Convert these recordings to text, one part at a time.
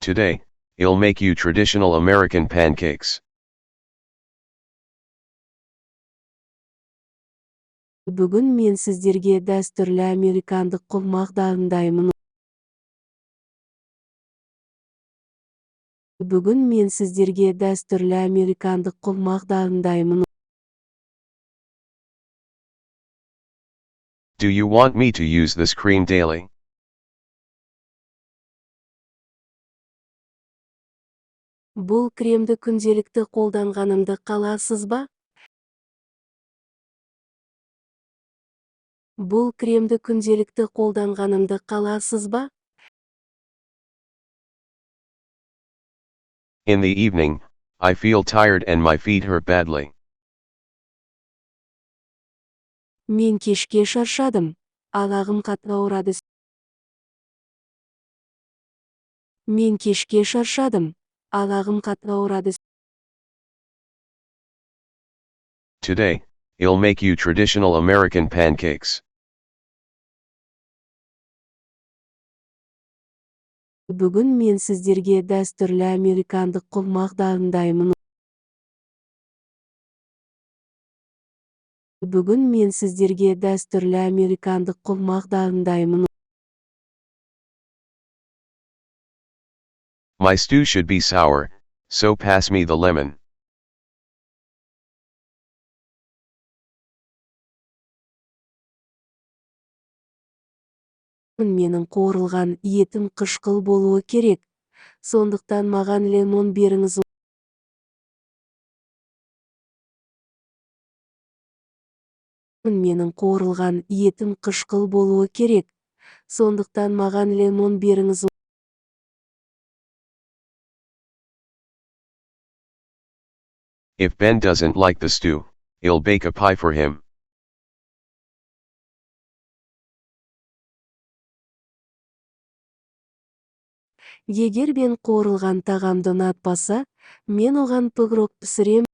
Today, I'll make you traditional American pancakes. Бүгін мен сіздерге дәстүрлі американдық құлмақ дайындаймын. Бүгін мен сіздерге дәстүрлі американдық құлмақ дайындаймын. Do you want me to use this cream daily? Бұл кремді күнделікті қолданғанымды қаларсыз ба? Бұл кремді күнделікті қолданғанымды қаларсыз ба? In the evening, I feel tired and my feet hurt badly. Мен кешке шаршадым. Аяғым қатты ауырады. Мен кешке шаршадым. Аяғым қатты ауырады. Today, I'll make you traditional American pancakes. Бүгін мен сіздерге дәстүрлі американдық құлмақ дайындаймын. Бүгін мен сіздерге дәстүрлі американдық құлмақ дайындаймын. My stew should be sour, so pass me the lemon. Менің қуырылған етім қышқыл болуы керек, сондықтан маған лимон беріңіз. Менің қуырылған етім қышқыл болуы керек, сондықтан маған лимон беріңіз. If Ben doesn't like the stew, I'll bake a pie for him. Егер Бен қуырылған тағамды ұнатпаса, мен оған пирог пісірем.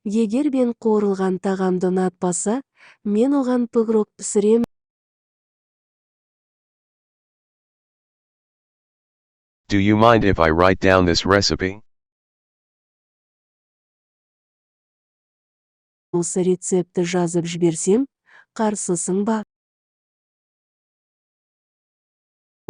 Егер Бен қуырылған тағамды ұнатпаса, мен оған пирог пісірем. Do you mind if I write down this recipe? Осы рецептті жазып жіберсем, қарсысың ба?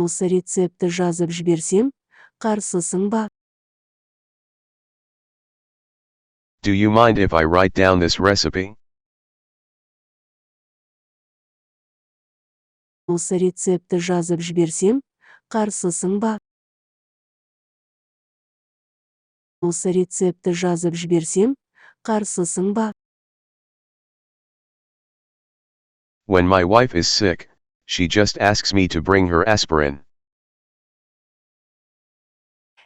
Осы рецептті жазып жіберсем, қарсысың ба? Do you mind if I write down this recipe? Осы рецептті жазып жіберсем, қарсысың ба? Осы рецептті жазып жіберсем, қарсысың ба? When my wife is sick, she just asks me to bring her aspirin.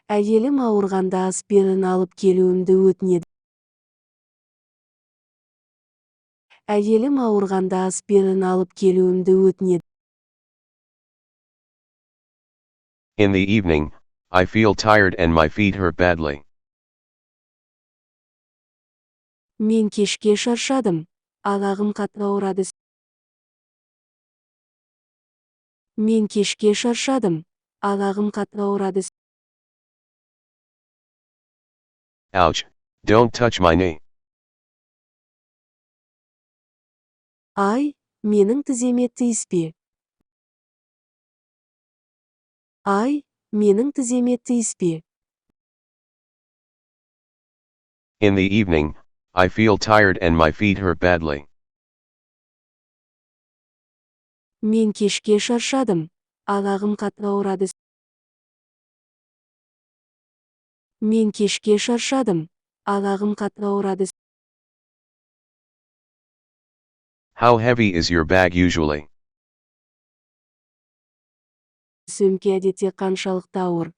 Әйелім ауырғанда аспирин алып келуімді өтінеді. Әйелім ауырғанда аспирин алып келуімді өтінеді. In the evening, I feel tired and my feet hurt badly. Мен кешке шаршадым. Аяғым қатты ауырады. Мен кешке шаршадым. Аяғым қатты ауырады. Ouch, don't touch my knee. Ай, менің тіземе тиіспе. Ай, менің тіземе тиіспе. In the evening, I feel tired and my feet hurt badly. Мен кешке шаршадым. Аяғым қатты ауырады. Мен кешке шаршадым. Аяғым қатты ауырады. How heavy is your bag usually? Сөмке әдетте қаншалықты ауыр?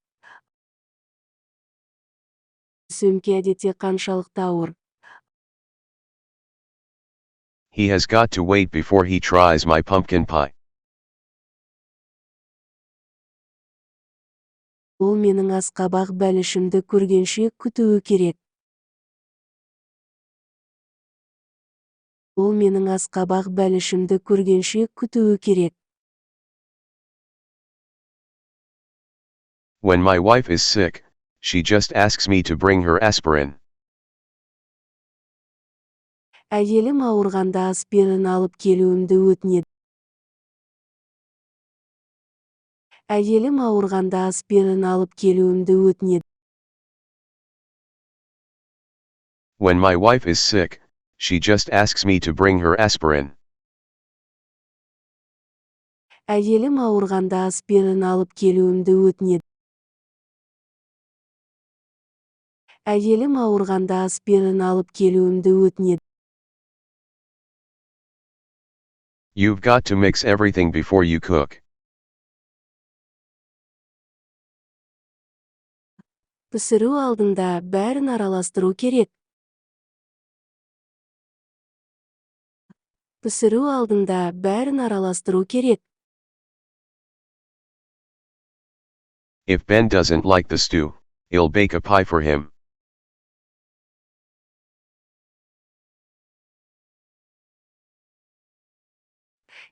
Сөмке әдетте қаншалықты ауыр? He has got to wait before he tries my pumpkin pie. Ол менің асқабақ бәлішімді көргенше күтуі керек. Ол менің асқабақ бәлішімді көргенше күтуі керек. When my wife is sick, she just asks me to bring her aspirin. Әйелім ауырғанда аспирин алып келуімді өтінеді. Әйелім ауырғанда аспирин алып келуімді өтінеді. When my wife is sick, she just asks me to bring her aspirin. Әйелім ауырғанда аспирин алып келуімді өтінеді. Әйелім ауырғанда аспирин алып келуімді өтінеді. You've got to mix everything before you cook. Пісіру алдында бәрін араластыру керек. Пісіру алдында бәрін араластыру керек. If Ben doesn't like the stew, I'll bake a pie for him.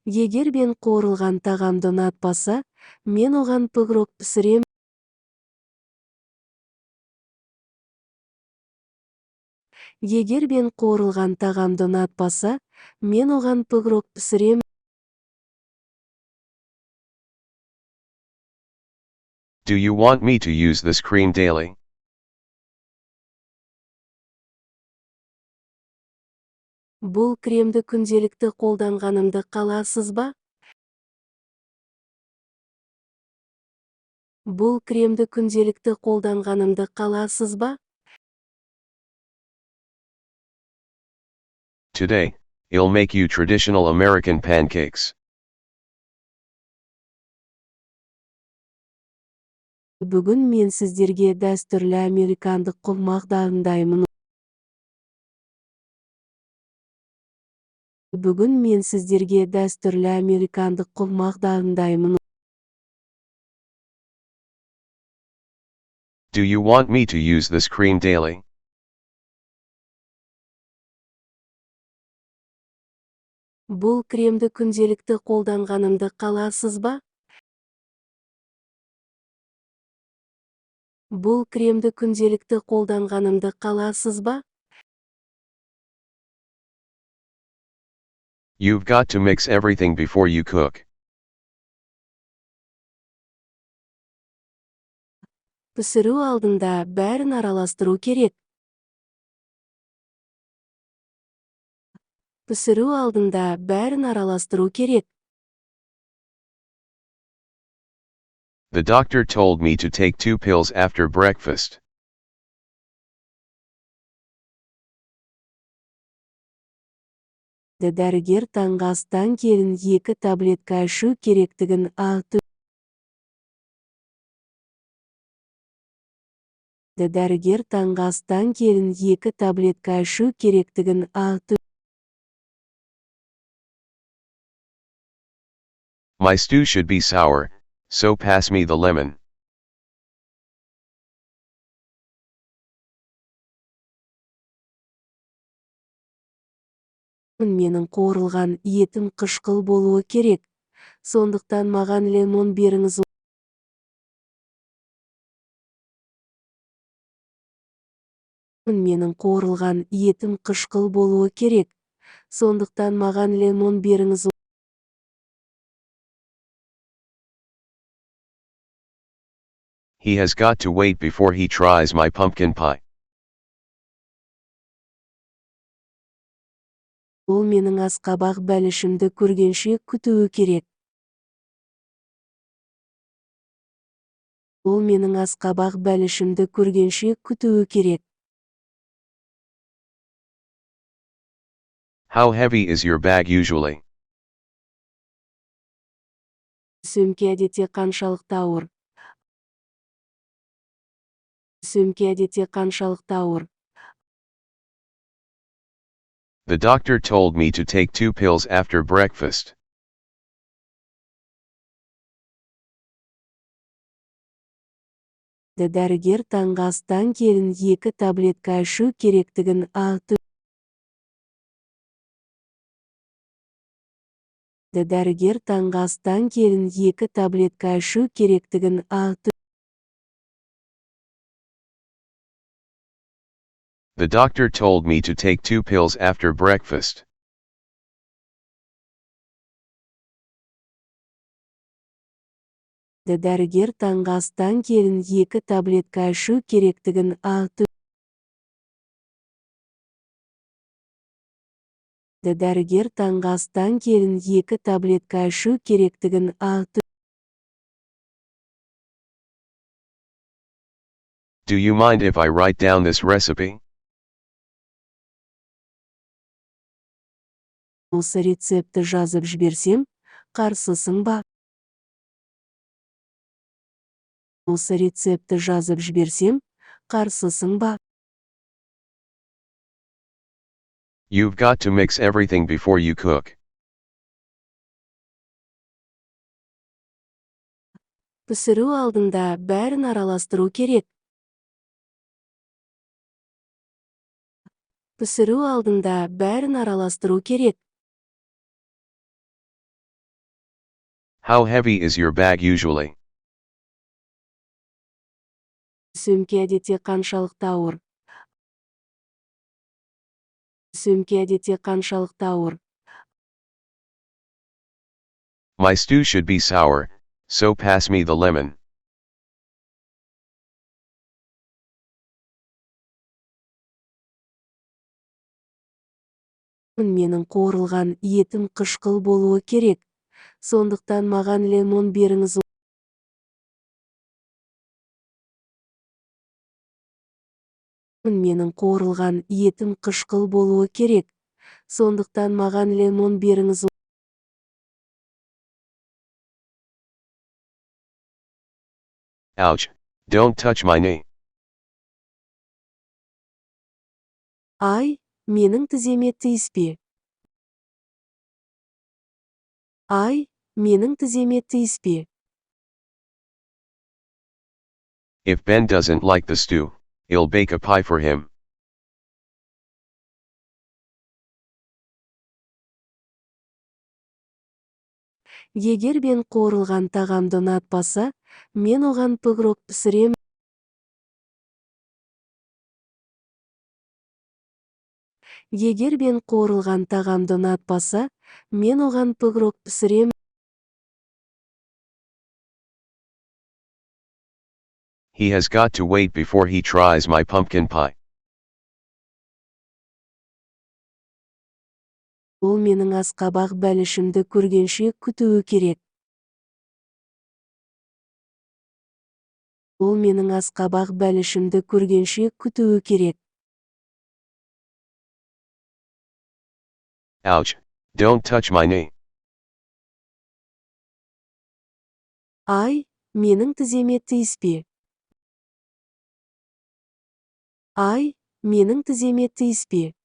Егер Бен қуырылған тағамды ұнатпаса, мен оған пирог пісірем. Егер Бен қуырылған тағамды ұнатпаса, мен оған пирог пісірем. Do you want me to use this cream daily? Бұл кремді күнделікті қолданғанымды қаларсыз ба? Бұл кремді күнделікті қолданғанымды қаларсыз ба? Today, I'll make you traditional American pancakes. Бүгін мен сіздерге дәстүрлі американдық құлмақ дайындаймын. Бүгін мен сіздерге дәстүрлі американдық құлмақ дайындаймын. Do you want me to use this cream daily? Бұл кремді күнделікті қолданғанымды қаларсыз ба? Бұл кремді күнделікті қолданғанымды қаларсыз ба? You've got to mix everything before you cook. Пісіру алдында бәрін араластыру керек. Пісіру алдында бәрін араластыру керек. The doctor told me to take 2 pills after breakfast. Дәрігер таңғы астан кейін екі таблетка ішу керектігін айтты. Дәрігер таңғы астан кейін екі таблетка ішу керектігін айтты. My stew should be sour, so pass me the lemon. Менің қуырылған етім қышқыл болуы керек, сондықтан маған лимон беріңіз. Менің қуырылған етім қышқыл болуы керек, сондықтан маған лимон беріңіз. He has got to wait before he tries my pumpkin pie. Ол менің асқабақ бәлішімді көргенше күтуі керек. Ол менің асқабақ бәлішімді көргенше күтуі керек. How heavy is your bag usually? Сөмке әдетте қаншалықты ауыр? Сөмке әдетте қаншалықты ауыр? The doctor told me to take 2 pills after breakfast. Дәрігер таңғы астан кейін екі таблетка ішу керектігін айтты. Дәрігер таңғы астан кейін екі таблетка ішу керектігін айтты. The doctor told me to take 2 pills after breakfast. Дәрігер таңғы астан кейін екі таблетка ішу керектігін айтты. Дәрігер таңғы астан кейін екі таблетка ішу керектігін айтты. Do you mind if I write down this recipe? Осы рецептті жазып жіберсем, қарсысың ба? Осы рецептті жазып жіберсем, қарсысың ба? You've got to mix everything before you cook. Пісіру алдында бәрін араластыру керек. Пісіру алдында бәрін араластыру керек. How heavy is your bag usually? Сөмке әдетте қаншалықты ауыр? Сөмке әдетте қаншалықты ауыр? My stew should be sour, so pass me the lemon. Менің қуырылған етім қышқыл болуы керек, сондықтан маған лимон беріңіз. Менің қуырылған етім қышқыл болуы керек, сондықтан маған лимон беріңіз. Ouch, don't touch my knee. Ай, менің тіземе тиіспе. Ай, менің тіземе тиіспе. If Ben doesn't like the stew, I'll bake a pie for him. Егер Бен қуырылған тағамды ұнатпаса, мен оған пирог пісірем. Егер Бен қуырылған тағамды ұнатпаса, мен оған пирог пісірем. He has got to wait before he tries my pumpkin pie. Ол менің асқабақ бәлішімді көргенше күтуі керек. Ол менің асқабақ бәлішімді көргенше күтуі керек. Ouch, don't touch my knee. Ай, менің тіземе тиіспе. Ай, менің тіземе тиіспе.